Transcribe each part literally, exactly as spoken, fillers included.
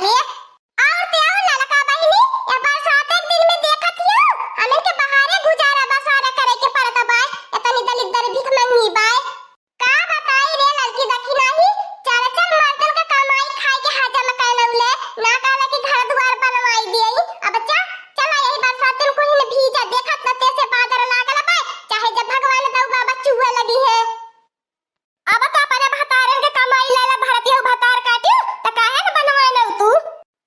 ए, और ते और ललका बहिनी, ए बरसात के दिन में देखत हियो, हमन के बहारे गुजारा बसारा करे के पड़त बाय, एतनी दलिद्दर भिखमंगी बाय। का बताई रे ललकी दखिनाही, चार चार मर्दन का कमाई खाए के हजम कैलौले, ना कहला कि घर दुआर बनवाई दियई। अब जा, चला यही बरसात में कुल न भीजा, देखत न तेसे बादर लागल बाय, चाहे जब भगवान दऊ बाबा चुए लगी है। अब तो अपने भतारन के कमाई लेला भरतिया भतार काटियो, त काहे न बनवाए लऊ तू?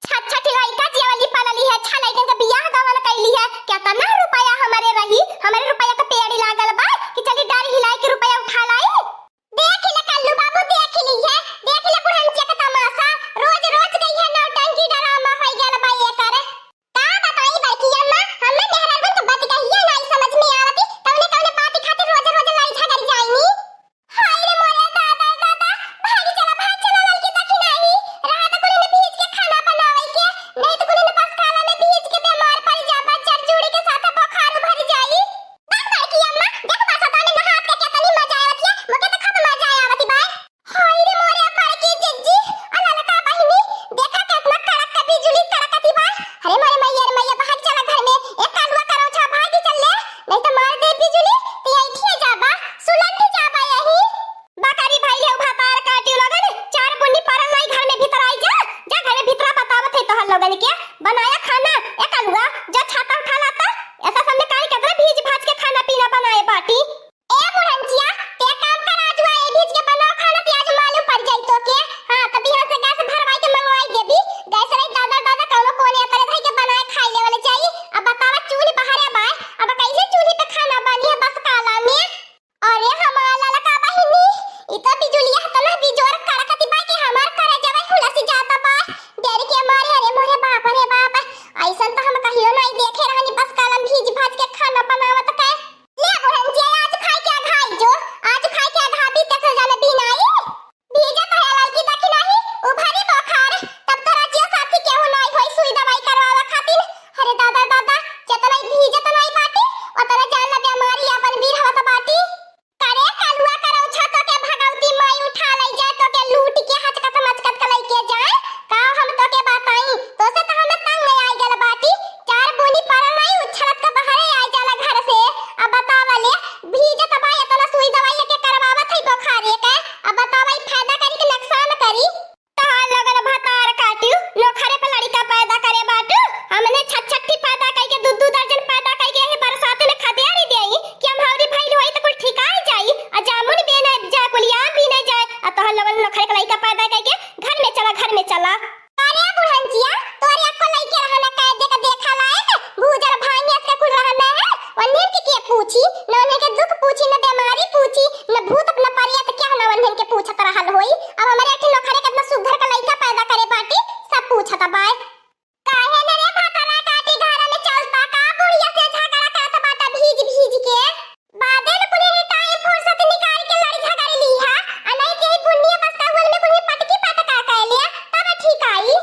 छठ छठ लइका जियवली पालली है, छह लइकन के बियाह गवन कैली है, केतना रुपया हमरे रही, हमरे रुपया के पेड़ी लागल बा कि चली डार हिलाई के रुपया उठा लाई। देख ले कल्लू बाबू, देख ली है, देख ले बुढ़ंचिया के तमाशा, रोज रोज गई है नौटंकी ड्रामा होई गल बा एकर। का बताई बड़की अम्मा, हमें मेहरारू के बात कहिए नाई समझ में आवती, कौने कौने बात खातिर रोज रोज लड़ी झगड़ जाइनी। हाय रे मोरे दादा, दादा, भाग चला, भाग चला, ललकी दखिनाही। रहा तो कुली ने भीज के खाना बनावे के, नहीं तो कुली ने बस खाला में भीज के बीमार पड़ जाबा, चरचुड़ी के साथ बुखार उभर जाई। देख बड़की अम्मा, देख बरसाता में नहात के केतनी मजा आवत है, मोके तो खूब मजा आवत बा। हाय रे मोरे बड़की जिज्जी, आ ललका बहिनी, देखा केतना कड़क के बिजुली कड़कती बा। अरे मोरे मैया रे मैया, भाग चला घर में। ए कालुआ करौछा, भाग चल ले, नहीं तो मार दे बिजुली, ते ऐठिए जाबा, सुलंग जाबा यही। बकरी भइले हो भतार काटियो लगन, चार बुन्नी परल नाई घर में भीतर आई जा, जा घर में भीतरा बतावत है तोहर लोगन के, बनाया खाना, ए कालुआ, जा छाता उठा लाता, ऐसा सामने काहे केतना भीज भाज के खाना पीना बनाए बाटी। ए बुढ़ंचिया, ते काम कर आज हुआ, ए भीज के बनाओ खाना, ते आज मालूम पड़ जाई तोके। हाँ, त बिहान से गैस भरवाई के मंगवाई देबी, गैस रही दादा दादा कौनो कोने अतरे धई के बनाए खाई लेवल जाई। अब बतावा चूल्ह बहरे बाय, अब कैसे चूल्ह पे खाना बनी है बस काला में। अरे हमार ललका बहिनी, ई तो बिजुलिया इतना बिजोर कड़कती बा कि हमार करेजवा हुलस जाता बा। डर के मारे, अरे मोरे बाप रे बाप, ऐसन तो हम कहियो नहीं देखे रहनी, बस कालम भीज भाज के खाना बनावत के। ले बुढ़ंचिया, आज खाए के अघाई जो, आज खाए के अघाबी ते सजा में बिनाई। भीजत है ललकी दखिनाही, उभरी बोखार, तब तो रजिया साथी केहू नाई होई सुई दवाई करवावा खातिर। अरे दादा दादा, जेतना ई भीजत नाई बाटी, ओतना जान ला बीमारी आपन बीर हवत बाटी। करे कालुआ करौछा तोके भगवती माई उठा लई जाए, तोके लूट के हचकत मचकत के लइके जाए। का हम तोके बताई, तोसे तो हम तंग आई गल बाटी। चार बूनी परल नाई उछलत के बहरे आई जाला घर से। अब बतावा ले, भीजत बा एतना सुई दवाई के करवावत है बोखारे के। अब बतावा ई फायदा करी कि नुकसान करी? तोहार लगन भतार काटियो, नोखरे पे लड़िका पैदा करे बाटू। हमने छठ छठी पैदा कइके, दू दू दर्जन पैदा कइके, यही बरसात में खदेरी देई कि हम हौरी भइल होई त कुल ठिकाई जाई। आ जामुन बीने जाए, कुल आम बीने जाए, आ तोहार लगन नोखरे के लड़िका पैदा कइके घर में चला, घर में चला। अरे बुढ़ंचिया, तोरे अक्को लइके रहना, कैदे का देखा लायक, भूजल भांगिया से कुल रहना है। वन्हें के, के पूछी, न उन्हें के दुख पूछी, न बीमारी पूछी, न भूत, न परियत, क्या न उन्हें के पूछत रहल होई। अब हमरे एक ठे नोखरे केतना सुघर का लइका पैदा करे बाटी, सब पूछत बाय। काहे न रे भतरा काटी घर में चलता का, बुढ़िया से झगड़ा करत बाटा भीज भीज के? बादे में कुली टाइम फुर्सत निकाल के लड़ी झगड़ ली है, आ नहीं के बुढ़िया बस का हुल में कुली पटकी पटका के लिया, तब ठीक आई।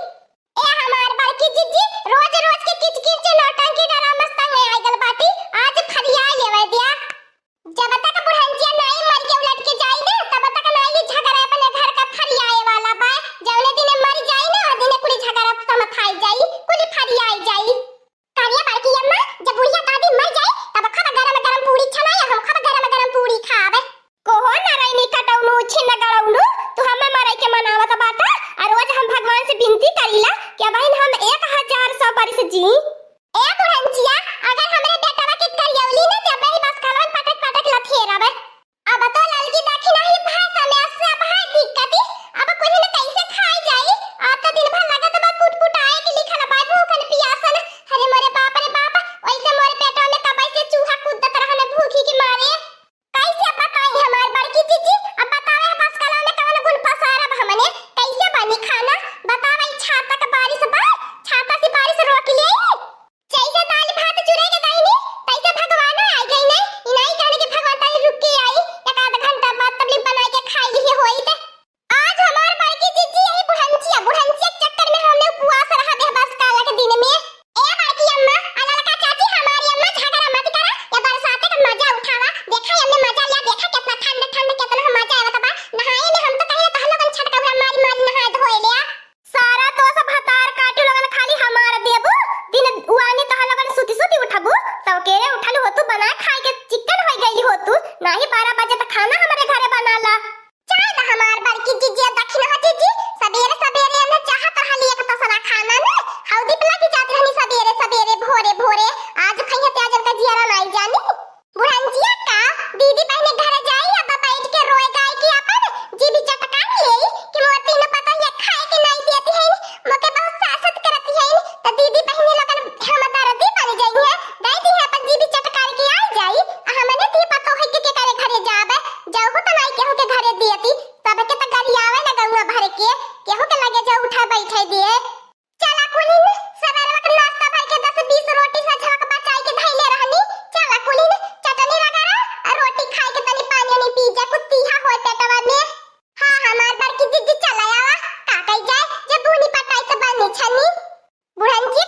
ए हमार बड़की जिज्जी, रोज रोज के किचकिच नौटंकी ड्रामा से तंग आइ गल बाटी, आज फरिया लेवे दिया। जब तक बुढ़ंचिया नाई मर के उलट के जाई ना, तब तक नाई ई झगड़ा अपने घर का फरियाए वाला बा। जौने दिने मर जाई ना, ओ दिने कुली झगड़ा समथाई जाई, कुली फरियाई जाई। करिया बड़की अम्मा, जब बुढ़िया दादी मर जाए, तब खूब गरम गरम पूड़ी छनाए, हम खूब गरम गरम पूड़ी खाब। कोहो नारायणी कटौनू, छिन गड़ौनू, तू हमें मरे के मनावत बाटा, आ रोज हम भगवान से विनती करीला कि अब हम एक हजार सौ बरिस जी। ए बुढ़ंचिया, अगर हमरे बेटवा के करियौली न देबे, बस कलवन पटक पटक लथेरब। अब तो ललकी दखिनाही भाषा में सब है दिक्कती, अब कुछ न कैसे खाई जाई? अब तो दिन भर लगत बा पुटपुटाए के लिखल बा भूखन पियासन। अरे मोरे बाप रे बाप, वैसे मोरे पेटवा में कबई से चूहा कूदत रहन भूखी के मारे। कैसे बताई हमार बड़की जिज्जी, अब बतावे बस कला में कवन गुण पसारब हमने, कैसे बनी खाना? बतावे छाता के बारिश बा, छाता से बारिश रोक ले। छन्नी, बुढ़न की